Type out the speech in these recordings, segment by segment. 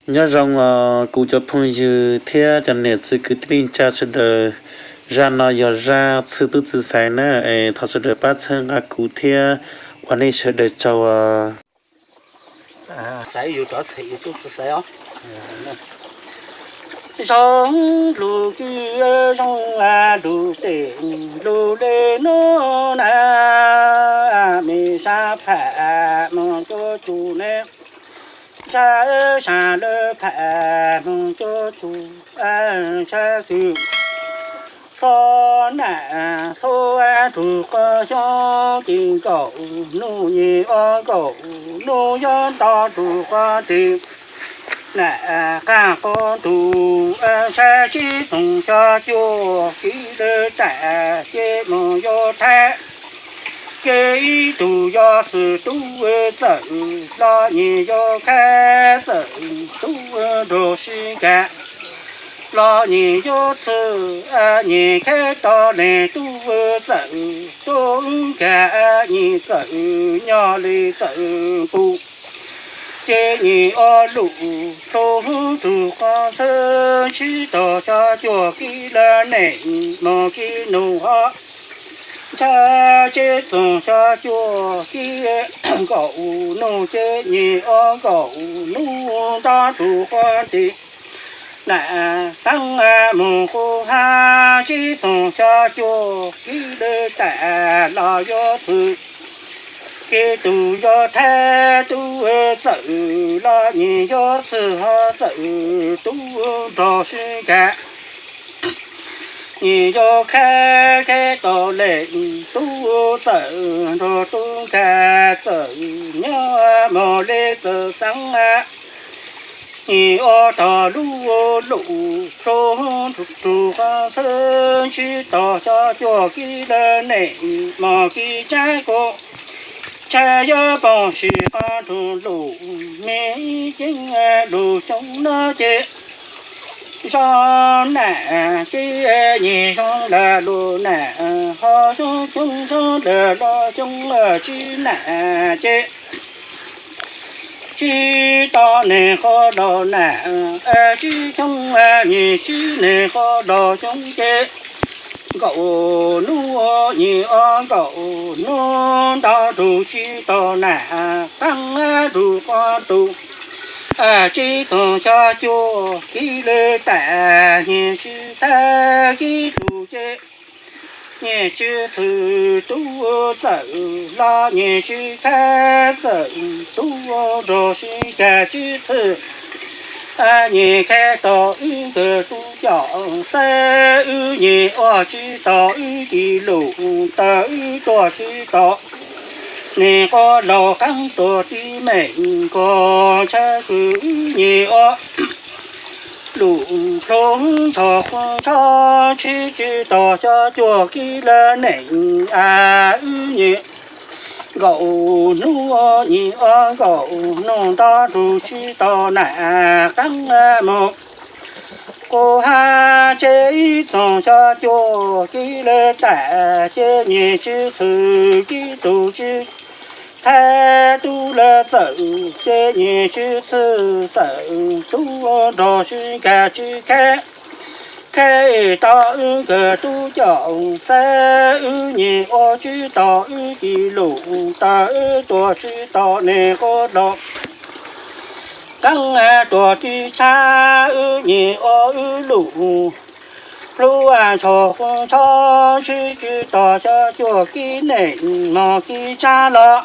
Nyob zoo os kuv cov phooj ywg thiab cov niam txiv kwv tij neej tsa sawv daws, zaj no yog zaj txhwj tub txhwj xaiv na, es thov sawv daws pab txhawb nqa kuv thiab ua nej sawv daws tsaug os. Zoo lug kwj zoo lug tes lug le nuav na, mej sab pham moog cuab tsuj ne, sab sab lawv pham moog cuab tsuj sab kws xob nam xob tug quas xyoob ti nkaum nuj nyem ob nkaum nuj yob nto tug quas ti nam qaab quas tug sab sib xoom xyov cuag kiv lawv tam ces moog yuav thab. Ces ib tug yog xwm tub txawm los nyem yuav khab txawm tub nrug sib kag los nyem yuav txhwj nyem khab tau leeg tub txawm tub kag nyem txawm nyob le txawm pum. Ces nyem ob lug hlub tug quas xwb sib tog xyov cuag kiv lawv neej moog kiv nuj hov. Ntsha ces txoog xyov cuag kiv nkaum nuj ces nyem ob nkaum nuj nto tug quas ti nam qaab moog qub hab sib txoog xyov cuag kiv lawv tam los yuav txhwj. Ces tug yog thab tub txawm los nyem yuav txhwj hov txawm tub nrug sib kag. Nyem yuav khab khab tau leeg tub txawm nrug tub kag txawm nyob moog le txawm xeeb. Nyem ob tog lub lug hlub tug quas xwb sib tog xyov cuag kiv lawv neej moog kiv tsaab kuv. Tshab yuav poob sim qhov tug lug mej ceeb lug xyoob nuav ces zoo nam ces nyem zoo lawm lug nam ho xyoob xyoob xyoob lawm los xyoob tsib nam ces tsib tog neeg qhov los nam tsib xyoob nyem tsib neeg qhov los xyoob ces nkaum nuj nyem ob nkaum nuj nto tug sib tog nam qaab tug quas tug sib txoog xyov cuag kiv lawv tam nyem sib thab kiv lug ces nyem sib txhwj tub txawm los nyem sib khab txawm tub nrug sib kag sib txhwj. Nyem khab tau wb kawg tub caum xab wb nyem ob sib tog wb ci lug taw wb tuag sib tog neeg quas laug qaab tuag tib meem nkaus tshab kws wb nyem ob lug hlub ntsho qub ntsho sib sib tog xyov cuag kiv lawv neej a wb nyem nkaum nuj nyem ob nkaum nuj nto tug sib tog nam qaab moog qub hab ces ib txoog xyov cuag kiv lawv tam ces nyem sib txhwj kiv tug sib thab tub lawv txawm ces nyem sib txhwj txawm tub nrug sib kag sib khab. Khab tau wb kawg tub caum xab wb nyem ob sib tog wb ci lug taw wb tuag sib tog neeg quas laug qaab tuag tib tshab wb nyem ob wb lug hlub ntsho qub ntsho sib sib tog xyov cuag kiv neej moog kiv tsaab los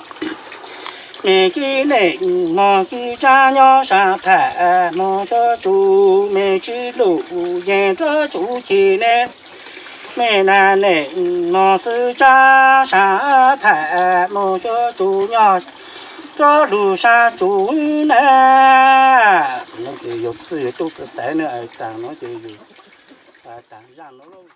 mej kiv neej moog kiv tsaab nyob sab pham moog cuab tsuj mej sib lug yeej rov tsuj ci ne. Mej nam neej moog xwb tsaab sab pham moog cuab tsuj nyob rov lug sab tsuj na. Nuav ces yog txwj yog tub txwj xaiv nuav taag nuav ces yog taag zaj nuav.